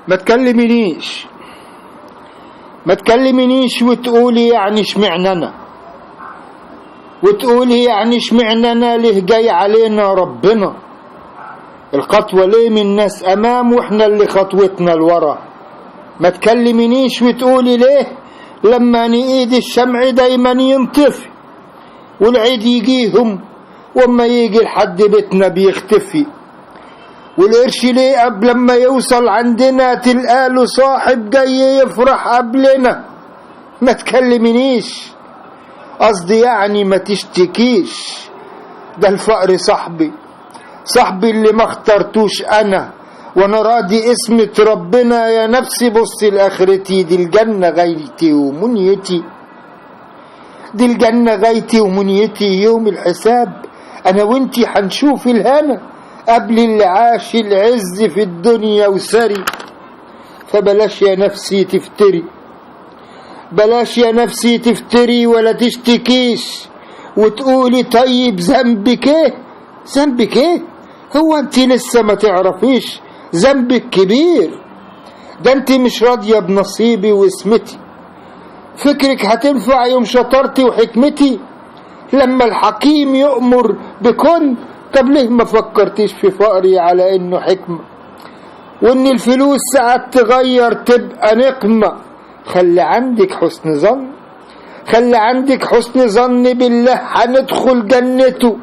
ما تكلمنيش، ما تكلمنيش وتقولي يعني اشمعنى انا، وتقولي يعني اشمعنى انا، ليه جاي علينا ربنا؟ الخطوة ليه من الناس امام واحنا اللي خطوتنا لورا؟ ما تكلمنيش وتقولي ليه لما نقيد الشمع دايما ينطفي والعيد يجيهم وما يجي لحد بيتنا بيختفي، والقرش ليه قبل لما يوصل عندنا تلقاله صاحب جاي يفرح قبلنا؟ ما تكلمنيش، قصدي يعني ما تشتكيش، ده الفقر صاحبي، صاحبي اللي ما اخترتوش انا، وانا راضي اسمة ربنا. يا نفسي بصي لاخرتي، دي الجنة غايتي ومنيتي، دي الجنة غايتي ومنيتي. يوم الحساب انا وانتي هنشوف الهنا قبل اللي عاش العز في الدنيا وسري. فبلاش يا نفسي تفتري، بلاش يا نفسي تفتري ولا تشتكيش وتقولي طيب ذنبك ايه؟ ذنبك ايه؟ هو انت لسه ما تعرفيش ذنبك كبير؟ ده انت مش راضية بنصيبي واسمتي، فكرك هتنفع يوم شطارتي وحكمتي لما الحكيم يؤمر بكن؟ طب ليه ما فكرتيش في فقري على انه حكمة، وان الفلوس ساعات تغير تبقى نقمة؟ خلي عندك حسن ظن، خلي عندك حسن ظن بالله هندخل جنته.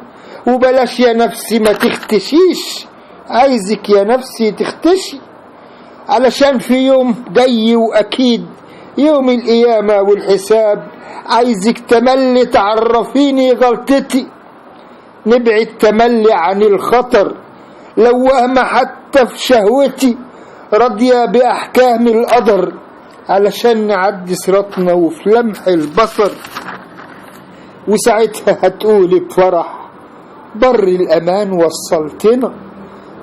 وبلاش يا نفسي ما تختشيش، عايزك يا نفسي تختشي علشان في يوم جاي واكيد يوم القيامة والحساب، عايزك تملي تعرفيني غلطتي، نبعد تملي عن الخطر لو وهم حتى في شهوتي، راضية بأحكام القدر علشان نعدي صراطنا وفي لمح البصر. وساعتها هتقولي بفرح بر الأمان وصلتنا،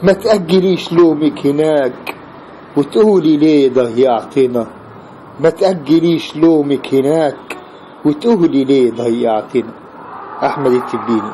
ما تأجليش لومك هناك وتقولي ليه ضيعتنا، ما تأجليش لومك هناك وتقولي ليه ضيعتنا. أحمد التبيني.